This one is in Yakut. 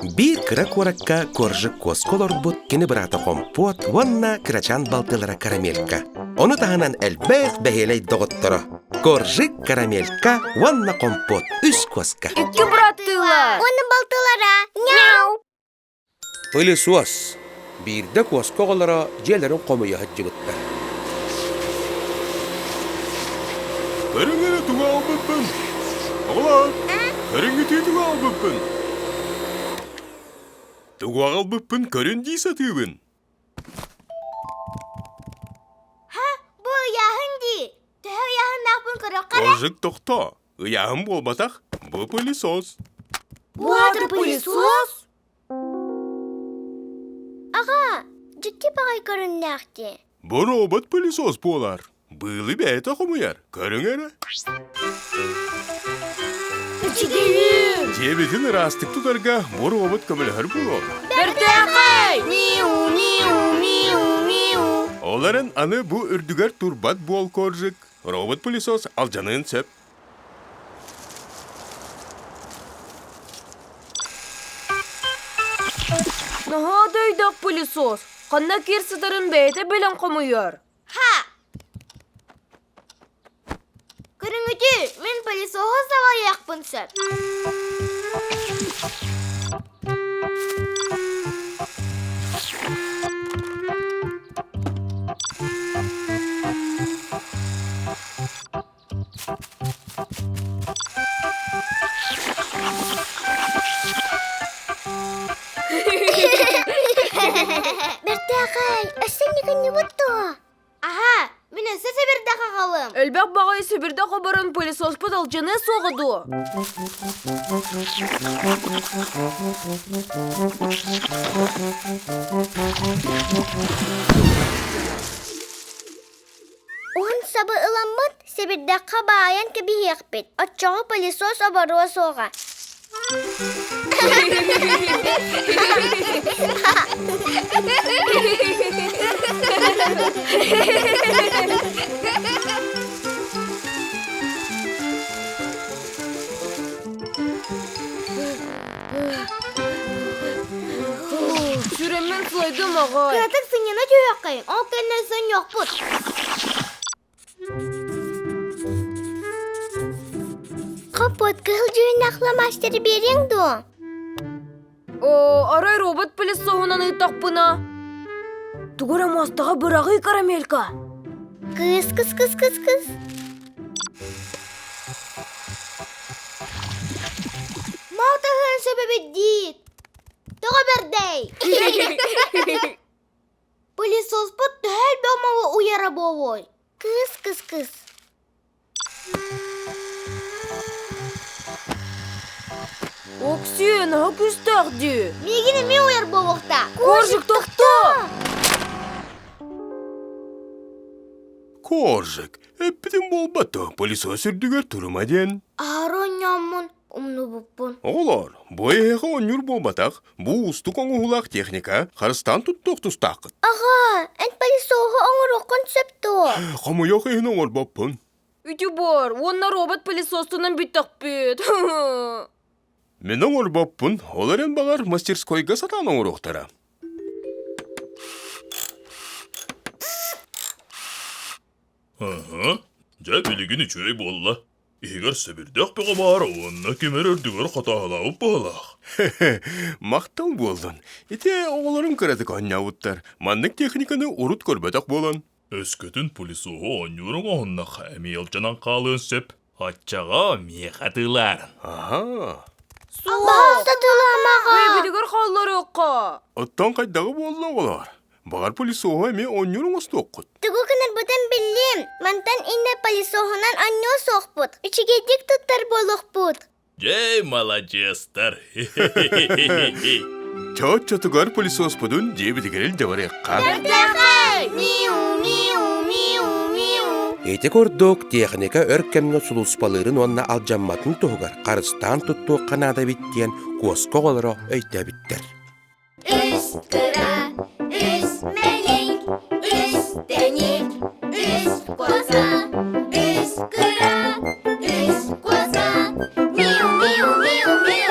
Биир кыра куоракка Коржик куоска олорбут кини быраата Хомпуот уонна кырачаан балтылара Карамелька. Ону таһынан элбэх бэһиэлэй доҕотторо Коржик, Карамелька уонна Хомпуот үс куоска. Икки быраттыылар. Уонна балтылара. Мяу! Пылесос. Биирдэ куоска оҕолоро дьиэлэрин хомуйа сылдьыбыттар. Көрүҥ эрэ тугу аҕалбыппын! Оҕолоор, көрүҥҥүтүү тугу аҕалбыппын! Тугу аҕалбыппын көрүн дии сатыыбын. Ха, бу ыйааһын дии. Төһө ыйааһыннаахпын көрүөххэ эрэ. Коржик тохтоо. Ыйааһын буолбатах, бу пылесос. Бу пылесос? Аҕа, дьикти баҕай көрүҥнээх дии. Бу робот пылесос буолар. Быылы бэйэтэ хомуйар. Көрүҥ эрэ. Үчүгэйин! Дьиэбитин ыраастык тутарга бу робот көмөлөһөр буолуо. Бэртээхэй! Миу, миу, миу, миу. Ол эрэн аны бу үрдүгэр турбат буол коржик. Робот-пылесос алдьаныан сөп. Наһаа да өйдөөх пылесос. Ханна киир сытарын бэйэтэ билэн хомуйар. Ха! Көрүҥүтү, мин пылесоһу салайыахпын сөп. Бэртээхэй, өссө никынньыбыт дуо? Аһа, мин өссө сэбирдэх аҕалым. Элбэх баҕайы сэбирдэх оборон пылесоспут алдьаныа суоҕа дуо? Уһун сабы ыламмыт, сэбирдэххэ баайан кэбиһиэхпит, оччоҕо пылесос оборуо суоҕа. Сүрэммин сылайдым аҕай. Кыратык сынньана түһүөххэйиҥ, ол кэннэ сынньуохпут. Хоппуот кыһыл дьүһүннээх фломастеры биэриэҥ дуо? Оо, арай робот пылесоһунан ыыттахпына? Тугу эрэ муостаҕа быраҕыы карамелька. Кыс кыс кыс кыс кыс. Малтаһыан сөп эбит дии. Тоҕо бэрдэй? Пылесоспут төһө элбэх маһы уйара буолуой? Кыс-кыс-кыс. Оксиэ, наһаа күүстээх дии. Миигин эмиэ уйар буолуохтаах. Коржик, тохтоо! Коржик, эппитим буолбат дуо, пылесос үрдүгэр турума диэн. Аһары оонньооммун умнубуппун. Оҕолоор, бу эһиэхэ оонньуур буолбатах, бу уустук оҥоһуулаах техника, харыстаан туттуох тустааххыт. Аҕаа, эн пылесоһу оҥоруоххун сөп дуо? Хомойуох иһин оҥорбоппун. Үтү бор, уонна робот пылесостунан бүттэхпит. Мин оҥорбоппун, ол эрэн баҕар мастерскойга сатаан оҥоруохтара. Аһа, дьэ билигин үчүгэй буолла. Иһигэр сэбирдэх бөҕө баар уонна ким эрэ үрдүгэр хатааһылаабыт быһыылаах. Махтал буоллун. Ити оҕолорум кыратык оонньообуттар. Маннык техниканы урут көрбөтөх буолан. Өскөтүн пылесоһу оонньуур оҥоһуннахха эмиэ алдьанан хаалыан сөп. Оччоҕо миэхэ атыылаарын. Аһаа. Суох. Сатыламаҕа. Бэйбитигэр хаалларыахха. Оттон хайдаҕы буолла оҕолоор? Баҕар пылесоһу эмиэ оонньуур оҥостуоххут. Тугу гынарбытын биллим. Мантан иннэ пылесоһунан оонньуо суохпут. Үчүгэйдик туттар буолуохпут. Дьэ, маладьыастар. Чоччотугар пылесоспутун дьиэбитигэр илдьэ барыахха. Бэртээхэй! Миу, миу, миу, миу. Ити курдук техника өр кэмҥэ сулууспалыырын уонна алдьамматын туһугар харыстаан туттуохха наада эбит диэн куоска оҕолоро өйдөөбүттэр. Үс кыра, үс мэлик, үс тэник, үс коза, үс кыра, үс коза. Миу, миу, миу, миу.